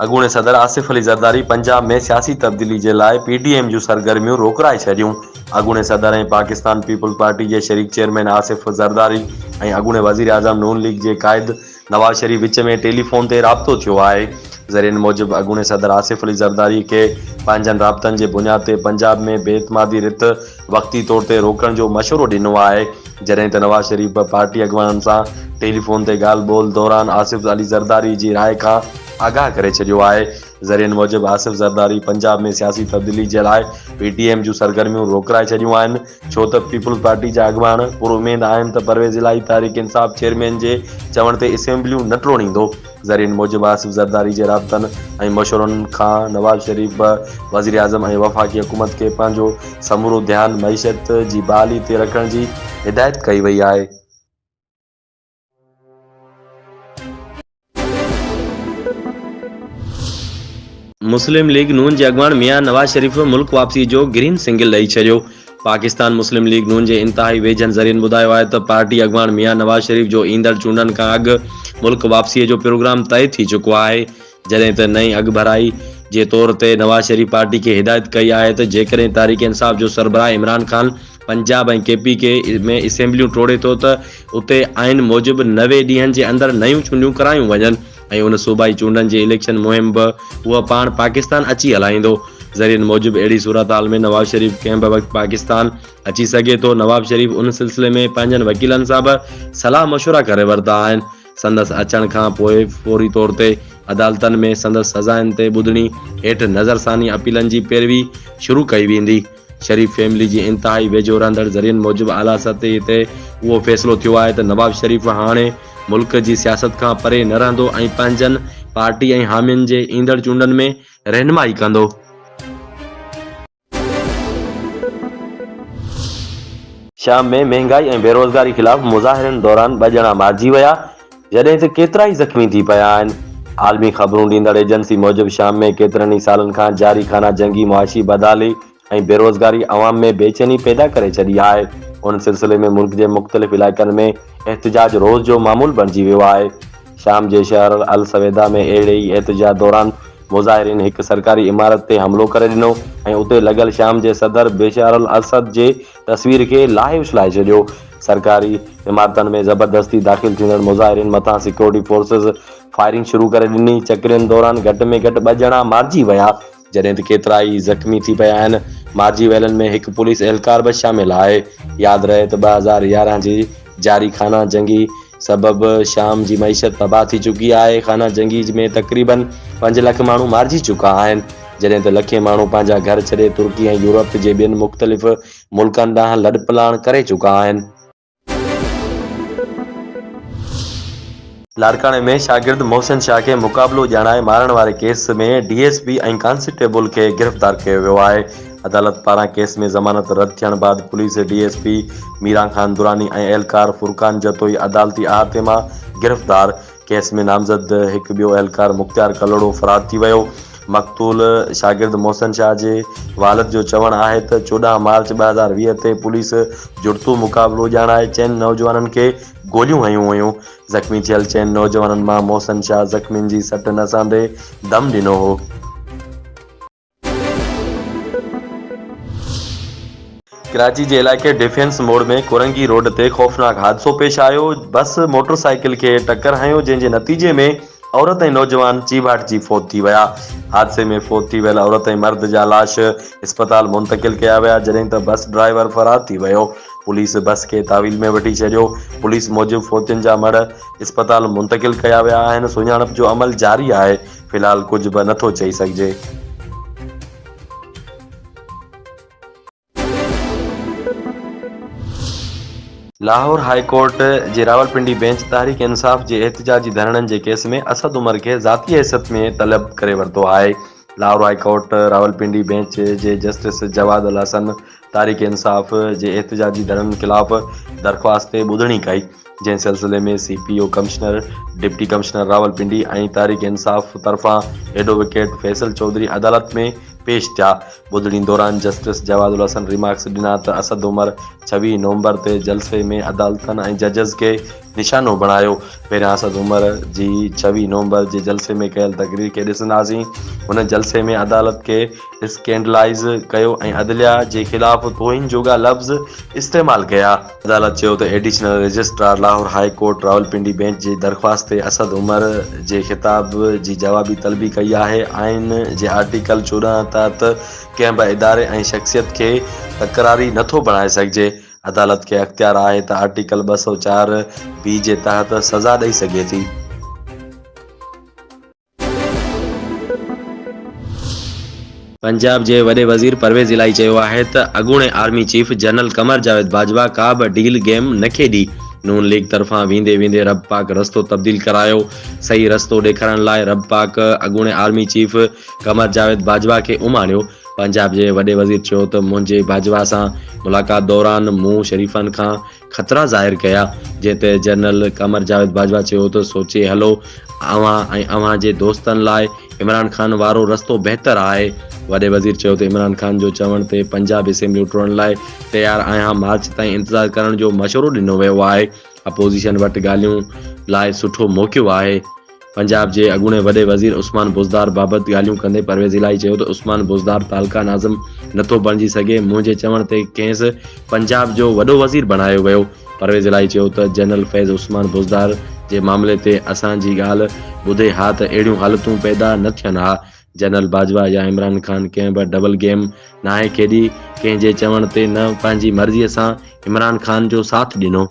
اڳوڻي صدر آصف علي زرداري پنجاب ۾ سياسي تبديلي جي لاء پي ڊي ايم جون سرگرميون روڪرائي ڇڏيون. اڳوڻي صدر ۽ پاڪستان پيپلز پارٽي جي شريڪ چيئرمين آصف زرداري ۽ اڳوڻي وزيراعظم نون ليگ جي قائد نواز شريف وچ ۾ ٽيلي فون تي رابطو ٿيو آهي. ذريعن موجب اڳوڻي صدر آصف علي زرداري کي پنهنجن رابطن جي بنياد تي پنجاب ۾ بي اعتمادي رٿ وقتي طور تي روڪڻ جو مشورو ڏنو آهي، جڏهن ته نواز شريف به پارٽي اڳواڻن سان ٽيلي فون تي ڳالهه ٻولهه دوران آصف علي زرداري جي راء کان آگاهه ڪري ڇڏيو آهي. ذريعن موجب آصف زرداري پنجاب ۾ سياسي تبديلي جي لاء پي ٽي ايم جون سرگرميون روڪرائي ڇڏيون آهن، ڇو ته پيپلز پارٽي جا اڳواڻ پراميد آهن ته پرويز الاهي تحريڪ انصاف چيئرمين جي چوڻ تي اسيمبليون نه ٽوڙيندو. ذريعن موجب آصف زرداري جي رابطن ۽ مشورن کان نواز شريف به وزيراعظم ۽ وفاقي حڪومت کي پنهنجو سمورو ڌيان معيشت جي بحالي تي رکڻ جي هدايت ڪئي وئي آهي. مسلم ليگ نون جي اڳواڻ ميان نواز شريف ملڪ واپسي جو گرين سنگل ڏئي ڇڏيو. پاڪستان مسلم ليگ نون جي انتهائي ويجهن ذريعن ٻڌايو آهي ته پارٽي اڳواڻ ميان نواز شريف جو ايندڙ چونڊن کان اڳ ملڪ واپسيء جو پروگرام طئي ٿي چڪو آهي جڏهن ته نئين اڳڀرائي جي طور تي نواز شريف پارٽي کي هدايت ڪئي آهي ته جيڪڏهن تحريڪ انصاف جو سربراهه عمران خان پنجاب ۽ ڪي پي ڪي ۾ اسيمبليون ٽوڙي ٿو ته اتي آئين موجب 90 ڏينهن جي اندر نيون چونڊيون ڪرايون وڃن ۽ ان صوبائي چونڊن جي اليڪشن مهم به هو پاڻ پاڪستان اچي هلائيندو. ذريعن موجب اهڙي صورتحال ۾ نواز شريف ڪنهن به وقت پاڪستان اچي سگهي ٿو، نواب شريف ان سلسلي ۾ پنهنجن وڪيلن سان به صلاح مشورا ڪري ورتا آهن، سندس اچڻ کان پوء فوري طور تي عدالتن ۾ سندس سزائن تي ٻڌڻي هيٺ نظرثاني اپيلن جي پيروي شروع ڪئي ويندي. شريف فيملي جي انتهائي ويجهو رهندڙ ذريعن موجب اعليٰ سطح تي اهو فيصلو ٿيو آهي ته نواب شريف هاڻي ملڪ جي سياست کان پري نه رهندو ۽ پنهنجن پارٽي ۽ حامين جي ايندڙ چونڊن ۾ رهنمائي ڪندو. شام ۾ مهنگائي ۽ بيروزگاري خلاف مظاهرن دوران ٻه ڄڻا مارجي ويا، جڏهن ته ڪيترائي زخمي ٿي پيا آهن. عالمي خبرون ڏيندڙ ايجنسي موجب شام ۾ ڪيترن ئي سالن کان جاري خانه جنگي معاشي بدحالي ۽ بيروزگاري عوام ۾ بيچيني پيدا ڪري ڇڏي آهي. ان سلسلي ۾ ملڪ جي مختلف علائقن ۾ احتجاج روز جو معمول بڻجي ويو آهي. شام جي شهر السويدا ۾ اهڙي ئي احتجاج دوران مظاهرين هڪ سرڪاري عمارت تي حملو ڪري ڏنو ۽ اتي لڳل شام جي صدر بشار الاسد جي تصوير کي لاهي اڇلائي ڇڏيو. سرڪاري عمارتن ۾ زبردستي داخل ٿيندڙ مظاهرين مٿان سيڪيورٽي فورسز فائرنگ شروع ڪري ڏني. چڪرين دوران گهٽ ۾ گهٽ ٻه ڄڻا مارجي ويا، جڏهن ته ڪيترائي زخمي ٿي پيا آهن. مارجي ويلن ۾ هڪ پوليس اهلڪار به شامل آهي. ياد رهي ته 2011 جي جاري خانه جنگي سبب شام جي معيشت تباهه ٿي چڪي آهي. خانه جنگي ۾ تقريبن پنج لک ماڻهو مارجي چڪا آهن، جڏهن ته لکين ماڻهو پنهنجا گهر ڇڏي ترڪي ۽ يورپ جي ٻين مختلف ملڪن ڏانهن لڏپلاڻ ڪري چڪا آهن. لاڙڪاڻي ۾ شاگرد محسن شاهه کي مقابلو ڄاڻائي مارڻ واري case ۾ D S P ۽ constable کي گرفتار ڪيو ويو آهي. عدالت پاران ڪيس ۾ ضمانت رد ٿيڻ بعد police D S P Miran Khan Durrani ۽ اهلڪار فرقان جتوئي عدالتي احاطي مان گرفتار، ڪيس ۾ نامزد هڪ ٻيو اهلڪار مختيار ڪلهوڙو فرار ٿي ويو. مقتول شاگرد محسن شاهه جي والد جو چوڻ آهي ته 14 مارچ 2020 تي پوليس جڙتو مقابلو ڄاڻائي چئن نوجوانن کي گوليون هنيون هيون، زخمي ٿيل چئن نوجوانن مان محسن شاهه زخمين جي سٽ نه سهندي دم ڏنو هو. ڪراچي جي علائقي ڊفينس موڙ ۾ ڪورنگي روڊ تي خوفناڪ حادثو پيش آيو، بس موٽر سائيڪل کي ٽڪر هنيو جنهن جي نتيجي ۾ عورت ۽ نوجوان چيڀاٽجي فوت ٿي ويا. حادثي ۾ فوت ٿي ويل عورت ۽ مرد جا لاش اسپتال منتقل ڪيا ويا جڏهن ته بس ڊرائيور فرار ٿي ويو. پوليس بس کي تحويل ۾ وٺي ڇڏيو. پوليس موجب فوتين جا مڙهه اسپتال منتقل ڪيا ويا آهن، سڃاڻپ جو عمل جاري آهي. في الحال ڪجهه به نٿو چئي سگهجي. لاهور هاء ڪورٽ جي راولپنڊي بينچ تحريڪ انصاف جي احتجاجي ڌرڻن جي ڪيس ۾ اسد عمر کي ذاتي حيثيت ۾ طلب ڪري ورتو آهي. Lahore high court Rawalpindi bench جي جسٽس جواد الحسن تحريڪ انصاف جي احتجاجي ڌرڻن خلاف درخواست تي ٻڌڻي ڪئي. جنهن سلسلي ۾ C P O commissioner, deputy commissioner Rawalpindi ۽ Tehreek Insaf طرفان ايڊووڪيٽ فيصل چوڌري عدالت ۾ پيش ٿيا. ٻڌڻي دوران جسٽس جواد الحسن ريمارڪس ڏنا ته اسد عمر 26 نومبر تي جلسي ۾ عدالتن ۽ ججز کي نشانو بڻايو، پهريان اسد عمر جي 26 نومبر جي جلسي ۾ ڪيل تقرير کي ڏسنداسين، هن جلسي ۾ عدالت کي اسڪينڊلائيز ڪيو ۽ عدليا جي خلاف توهين جوڳا لفظ استعمال ڪيا. عدالت چيو ته additional registrar Lahore high court Rawalpindi bench جي درخواست تي اسد عمر جي خطاب جي جوابي طلبي ڪئي آهي، آئين جي آرٽيڪل 14 تحت ڪنهن به اداري ۽ شخصيت کي تڪراري نٿو بڻائي سگهجي، عدالت کي اختيار آهي ته آرٽيڪل 204 بي جي تحت سزا ڏئي سگهي ٿي. پنجاب جي وڏي وزير پرويز الاهي چيو آهي ته اڳوڻي army chief general Qamar Javed Bajwa ڪا به ڊيل گيم نه کيڏي، نون ليگ طرفان ويندي ويندي رب پاڪ رستو تبديل ڪرايو، صحيح رستو ڏيکارڻ لاء رب پاڪ اڳوڻي آرمي چيف قمر جاويد باجوا کي اماڻيو. پنجاب جي وڏي وزير چيو ته منهنجي باجوا سان ملاقات دوران مون شريفن کان خطرا ظاهر ڪيا، جنهن تي جنرل قمر جاويد باجوا چيو ته سوچي هلو، اوهان ۽ اوهان جي دوستن لاء عمران خان وارو رستو بهتر آهي. وڏي وزير چيو ته عمران خان جو چوڻ تي پنجاب اسيمبليون ٽوڙڻ لاء تيار آهيان، مارچ تائين انتظار ڪرڻ جو مشورو ڏنو ويو آهي، اپوزيشن وٽ ڳالهيون لاء سٺو موقعو آهي. پنجاب جي اڳوڻي وڏي وزير عثمان بوزدار بابت ڳالهيون ڪندي پرويز الاهي چيو ته عثمان بوزدار تعلقه ناظم نٿو بڻجي سگهي، منهنجي چوڻ تي کيس پنجاب جو وڏو وزير بڻايو ويو. پرويز الاهي چيو ته جنرل فيض عثمان بوزدار جي معاملي تي اسان جي ڳالهه ٻڌي ها ته اهڙيون حالتون پيدا نه ٿين ها، جنرل باجوا يا عمران خان ڪنهن به ڊبل گيم ناهي کيڏي، ڪنهن جي چوڻ تي نه پنهنجي مرضي سان عمران خان جو ساٿ ڏنو.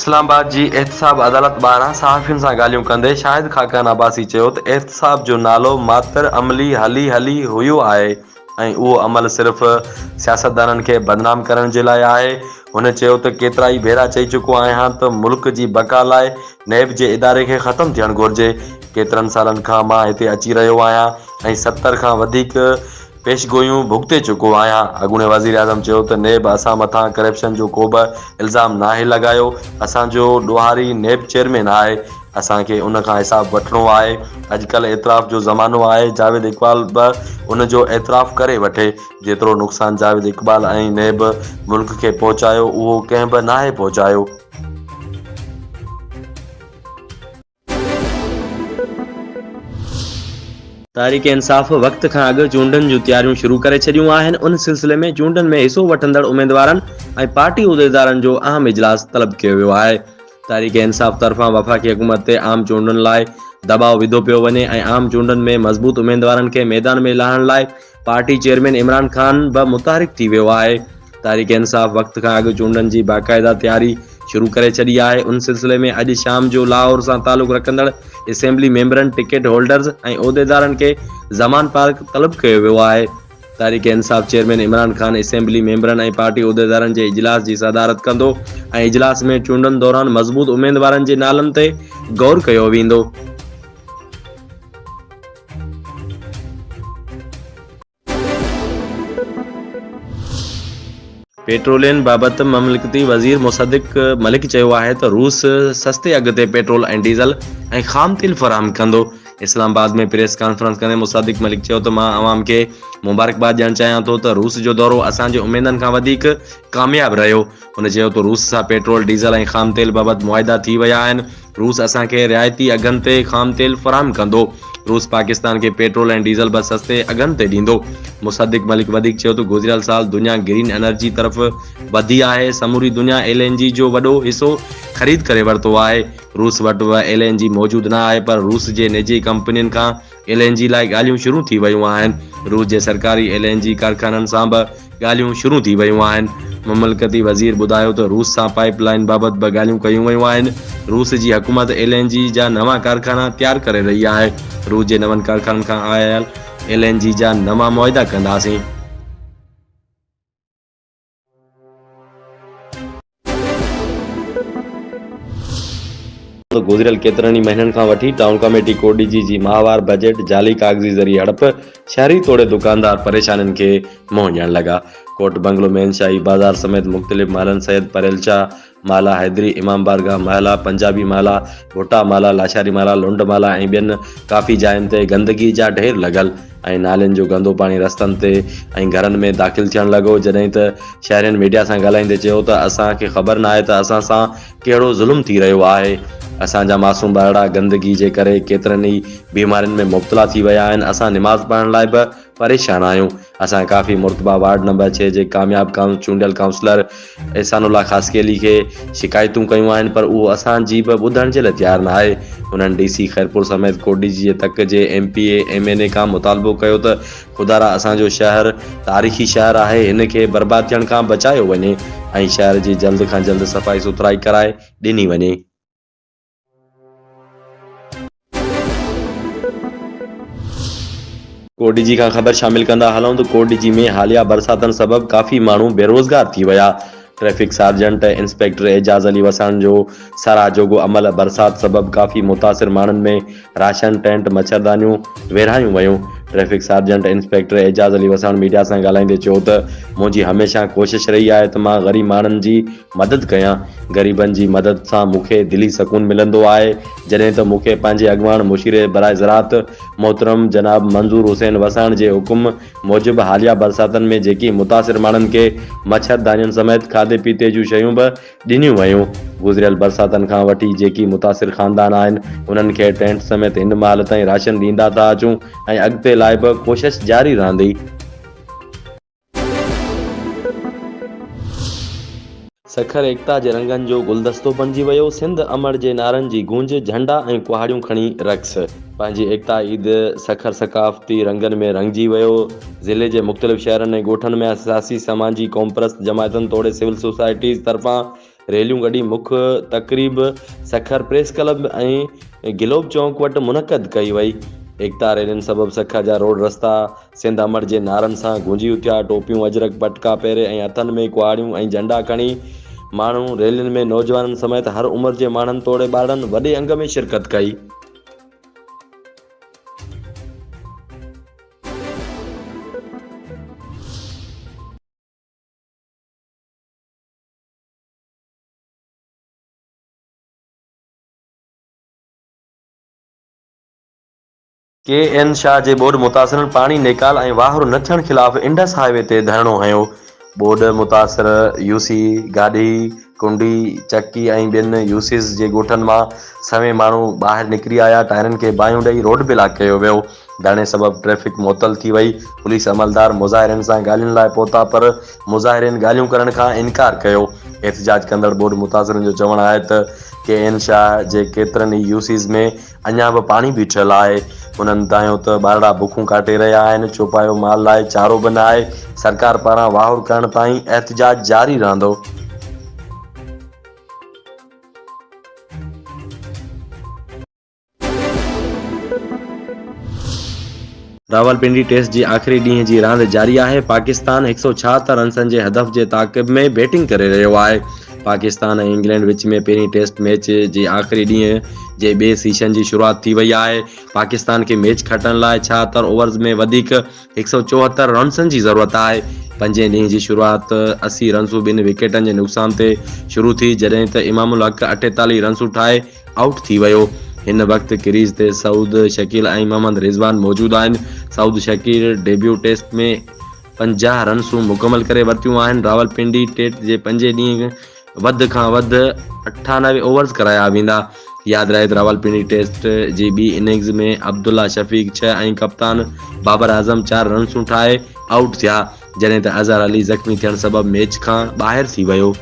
اسلام آباد جي احتساب عدالت ٻاهران صحافين سان ڳالهيون ڪندي شاهد خاقان عباسي چيو ته احتساب جو نالو ماتر عملي هلي هلي هيو آهي ۽ اهو عمل صرف سياستدانن کي بدنام ڪرڻ جي لاء آهي. هن چيو ته ڪيترائي ڀيرا چئي چڪو آهيان ته ملڪ جي بقا لاء نيب جي اداري کي ختم ٿيڻ گهرجي، ڪيترن سالن کان مان هتي اچي رهيو آهيان ۽ 70 کان وڌيڪ پيشگويون ڀڳتي چڪو آهيان. اڳوڻي وزيراعظم چيو ته نيب اسان مٿان ڪرپشن جو ڪوبه الزام ناهي لڳايو، اسان جو ڏوهاري نيب چيئرمين آهي، اسان کي ان کان حساب وٺڻو آهي، اڄڪلهه اعتراف جو زمانو آهي، جاويد اقبال به ان جو اعتراف ڪري وٺي، جيترو نقصان جاويد اقبال ۽ نيب ملڪ کي پهچايو اهو ڪنهن به ناهي پهچايو. تحريڪ انصاف وقت کان اڳ چونڊن جون تياريون شروع ڪري ڇڏيون آهن، ان سلسلي ۾ چونڊن ۾ حصو وٺندڙ اميدوارن ۽ پارٽي عهديدارن جو اهم اجلاس طلب ڪيو ويو آهي. تحريڪ انصاف طرفان وفاقي حڪومت تي عام چونڊن لاء دٻاء وڌو پيو وڃي ۽ عام چونڊن ۾ مضبوط اميدوارن کي ميدان ۾ لاهڻ لاء پارٽي چيئرمين عمران خان به متحرڪ ٿي ويو آهي. تحريڪ انصاف وقت کان اڳ چونڊن جي باقاعده تياري شروع ڪري ڇڏي آهي، ان سلسلي ۾ اڄ شام جو لاهور سان تعلق رکندڙ اسيمبلي ميمبرن، ٽڪيٽ هولڊرز ۽ عهديدارن کي زمان پارڪ طلب ڪيو ويو آهي. تحريڪ انصاف چيئرمين عمران خان اسيمبلي ميمبرن ۽ پارٽي عهديدارن جي اجلاس جي صدارت ڪندو ۽ اجلاس ۾ چونڊن دوران مضبوط اميدوارن جي نالن تي غور ڪيو ويندو. پيٽرولين بابت مملڪتي وزير مصدق ملڪ چيو آهي ته روس سستي اگهه تي پيٽرول ۽ ڊيزل ۽ خام تيل فراهم ڪندو. اسلام آباد ۾ پريس ڪانفرنس ڪندي مصدق ملڪ چيو ته مان عوام کي مبارڪباد ڏيڻ چاهيان ٿو ته روس جو دورو اسان جي اميدن کان وڌيڪ ڪامياب رهيو. هن چيو ته روس سان پيٽرول، ڊيزل ۽ خام تيل بابت معاهدا ٿي ويا آهن، روس اسان کي رعايتي اگهن تي خام تيل فراهم ڪندو، روس پاڪستان کي پيٽرول ۽ ڊيزل به سستي اگهن تي ڏيندو. مصدق ملڪ وڌيڪ چيو ته گذريل سال دنيا گرين انرجي طرف وڌي آهي، سموري دنيا ايل اين جي جو وڏو حصو خريد ڪري ورتو آهي، روس وٽ به ايل اين جي موجود نه آهي پر روس جي نجي ڪمپنين کان ايل اين جي لاء ڳالهيون شروع ٿي ويون آهن، روس جي سرڪاري ايل اين جي ڪارخانن سان به ڳالهيون شروع ٿي ويون آهن. مملڪتي وزير ٻڌايو ته روس سان پائيپ لائين بابت به ڳالهيون ڪيون ويون آهن، روس جي حڪومت ايل اين جي جا نوان ڪارخانا تيار ڪري رهي آهي، روس جي نون ڪارخانن کان آيل ايل اين جي جا نوان معاهدا ڪنداسين. ته گذريل ڪيترن ئي مهينن کان وٺي ٽائون ڪميٽي ڪوٽڏيجي جي ماهوار بجيٽ جعلي ڪاغذي ذريعي هڙپ، شهري توڙي دڪاندار پريشانين کي منهن ڏيڻ لڳا. ڪوٽ بنگلو مين شاهي بازار سميت مختلف محلن سيد پريل شاهه، محلا حيدري، امام بارگاهه محلا، پنجابي محلا، ڀٽا محلا، لاشاري محلا، لنڊ محلا ۽ ٻين ڪافي جاين تي گندگي جا ڍير لڳل ۽ نالين جو گندو پاڻي رستن تي ۽ گهرن ۾ داخل ٿيڻ لڳو جڏهن ته شهرين ميڊيا سان ڳالهائيندي چيو ته اسان کي خبر ناهي ته اسان سان ڪهڙو ظلم ٿي رهيو آهي اسان جا معصوم ٻارڙا گندگي جي ڪري ڪيترن ئي بيمارين ۾ مبتلا ٿي ويا آهن اسان نماز پڙهڻ لاء به پريشان آهيون اسان ڪافي مرتبه وارڊ نمبر ڇهه جي ڪامياب چونڊيل ڪائونسلر احسان الله خاصخيلي کي شڪايتون ڪيون آهن پر اهو اسان جي به ٻڌڻ جي لاء تيار ناهي هنن ڊي سي خيرپور سميت ڪوٽڏيجي جي تڪ جي M P A M N A کان مطالبو ڪيو ته خدارا اسان جو شهر تاريخي شهر آهي هن کي برباد ٿيڻ کان بچايو وڃي ۽ شهر جي جلد کان جلد صفائي سٿرائي ڪرائي ڏني وڃي. ڪوٽڏيجي کان خبر شامل ڪندا هلون ته ڪوٽڏيجي ۾ حاليه برساتن سبب ڪافي ماڻهو بيروزگار ٿي ويا، traffic sergeant inspector Ejaz Ali Wassan جو ساراهه جوڳو عمل، برسات سبب ڪافي متاثر ماڻهن ۾ راشن، ٽينٽ، مڇردانيون ورهايون ويون، traffic sergeant inspector Ejaz Ali Wassan media سان ڳالهائيندي چيو ته منهنجي هميشه ڪوشش رهي آهي ته مان غريب ماڻهن جي مدد ڪيان، غريبن جي مدد سان مون کي دلي سڪون ملندو آهي، جڏهن ته مون کي پنهنجي اڳواڻ مشير براء زراعت محترم جناب منظور حسين وساڻ جي حڪم موجب حاليه برساتن ۾ جيڪي متاثر ماڻهن کي مڇر دانين سميت کاڌي پيتي جون شيون به ڏنيون ويون، گذريل برساتن کان وٺي جيڪي متاثر خاندان آهن انهن کي ٽينٽ سميت هن مهل تائين راشن ڏيندا ٿا اچون ۽ اڳتي لاء به ڪوشش جاري رهندي. سکر ايڪتا جي رنگن جو گلدستو بڻجي ويو، سنڌ امڙ جي نعرن جي گونج، جهنڊا ۽ ڪهاڙيون کڻي رقص. پنهنجي ايڪتا عيد سکر ثقافتي رنگن ۾ رڱجي ويو، ضلعي جي مختلف شهرن ۽ ڳوٺن ۾ سياسي، سماجي، قومپرست جماعتن توڙي سول سوسائٽيز طرفان ريليون ڪڍي مک تقريب سکر پريس ڪلب ۽ گلوب چونڪ وٽ منعقد ڪئي وئي، ايڪتا ريلين سبب سکر جا روڊ رستا سنڌ امڙ جي نعرن سان گونجي اٿيا، ٽوپيون، اجرڪ، پٽڪا پهري ۽ هٿن ۾ ڪهاڙيون ۽ جهنڊا کڻي ماڻهو ريلين ۾ نوجوانن سميت هر عمر جي ماڻهن توڙي ٻارڙن وڏي انگ ۾ شرڪت ڪئي. ڪي اين شاهه جي ٻوڏ متاثرن پاڻي نيڪال ۽ واهر نه ٿيڻ خلاف انڊس هاء وي تي ڌرڻو هنيو، ٻوڏ متاثر يوسي گاڏهي، ڪنڊي، چڪي ۽ ٻين يوسيز جي ڳوٺن مان سوين ماڻهو ٻاهر نڪري آيا، ٽائرن کي باهيون ڏئي روڊ بلاڪ ڪيو ويو، ڌرڻي سبب ٽريفڪ معطل ٿي وئي، پوليس عملدار مظاهرين سان ڳالهين لاء پهتا پر مظاهرين ڳالهيون ڪرڻ کان انڪار ڪيو، احتجاج ڪندڙ ٻوڏ متاثرن جو چوڻ آهي ته ڪي اين شاهه جي ڪيترن ئي يوسيز ۾ اڃا به پاڻي بيٺل آهي. هنن دانهيو ته ٻارڙا بکون ڪاٽي رهيا آهن، چوپايو مال لاء چارو به ناهي، سرڪار پاران واهر ڪرڻ تائين احتجاج جاري رهندو. راولپنڊي ٽيسٽ جي آخري ڏينهن جي راند جاري آهي، پاڪستان 176 رنسن جي هدف جي تعاقب ۾ بيٽنگ ڪري رهيو آهي. پاڪستان ۽ انگلينڊ وچ ۾ پهرين ٽيسٽ ميچ جي آخري ڏينهن جي ٻئي سيشن جي شروعات ٿي وئي آهي، پاڪستان کي ميچ کٽڻ لاء 76 اوورز ۾ وڌيڪ 174 رنسن جي ضرورت آهي. پنجين ڏينهن جي شروعات 80 رنسون ٻن وڪيٽن جي نقصان تي شروع ٿي، جڏهن ته امام الحق 48 رنسون ٺاهي آئوٽ ٿي ويو. هن وقت ڪريز تي سعود شڪيل ۽ محمد رضوان موجود آهن. سعود شڪيل ڊيبيو ٽيسٽ ۾ 50 رنسون مڪمل ڪري ورتيون آهن. راولپنڊي ٽيٽ جي پنجين ڏينهن وڌ کان وڌ 98 اوورز ڪرايا ويندا. ياد رهي ته راولپنڊي ٽيسٽ جي ٻي اننگز ۾ عبدالله شفيق ڇهه ۽ ڪپتان بابر اعظم چار رنسون ٺاهي آئوٽ ٿيا، جڏهن ته اظهر علي زخمي ٿيڻ سبب ميچ کان ٻاهر ٿي ويو.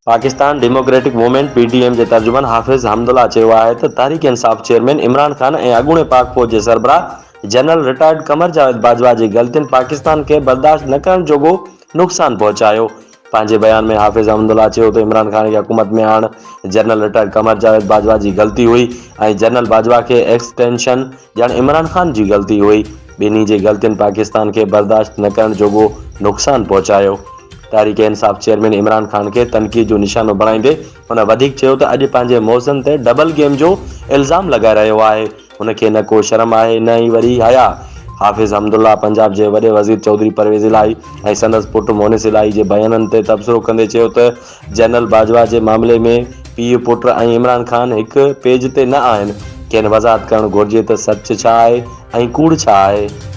Pakistan democratic movement, P D M, جي ترجمان حافظ حمدالله چيو آهي ته تحريڪ انصاف چيئرمين عمران خان ۽ اڳوڻي پاڪ فوج جي سربراهه جنرل رٽائرڊ قمر جاويد باجوا جي غلطين پاڪستان کي برداشت نه ڪرڻ جوڳو نقصان پهچايو. پنهنجي بيان ۾ حافظ حمدالله چيو ته عمران خان کي حڪومت ۾ آڻڻ جنرل رٽائرڊ قمر جاويد باجوا جي غلطي هئي ۽ جنرل باجوا کي ايڪسٽينشن ڄڻ عمران خان جي غلطي هئي، ٻنهي جي غلطين پاڪستان کي برداشت نه ڪرڻ جوڳو نقصان پهچايو. تحريڪ انصاف چيئرمين عمران خان کي تنقيد جو نشانو بڻائيندي هن وڌيڪ چيو ته اڄ پنهنجي موزن تي ڊبل گيم جو الزام لڳائي رهيو آهي، هن کي نه ڪو شرم آهي نه ئي وري حياء. حافظ حمدالله پنجاب جي وڏي وزير چوڌري پرويز الاهي ۽ سندس پٽ مونس الاهي جي بيانن تي تبصرو ڪندي چيو ته جنرل باجوا جي معاملي ۾ پيء پٽ ۽ عمران خان هڪ پيج تي نه آهن، کين وضاحت ڪرڻ گهرجي ته سچ ڇا آهي ۽ ڪوڙ ڇا آهي.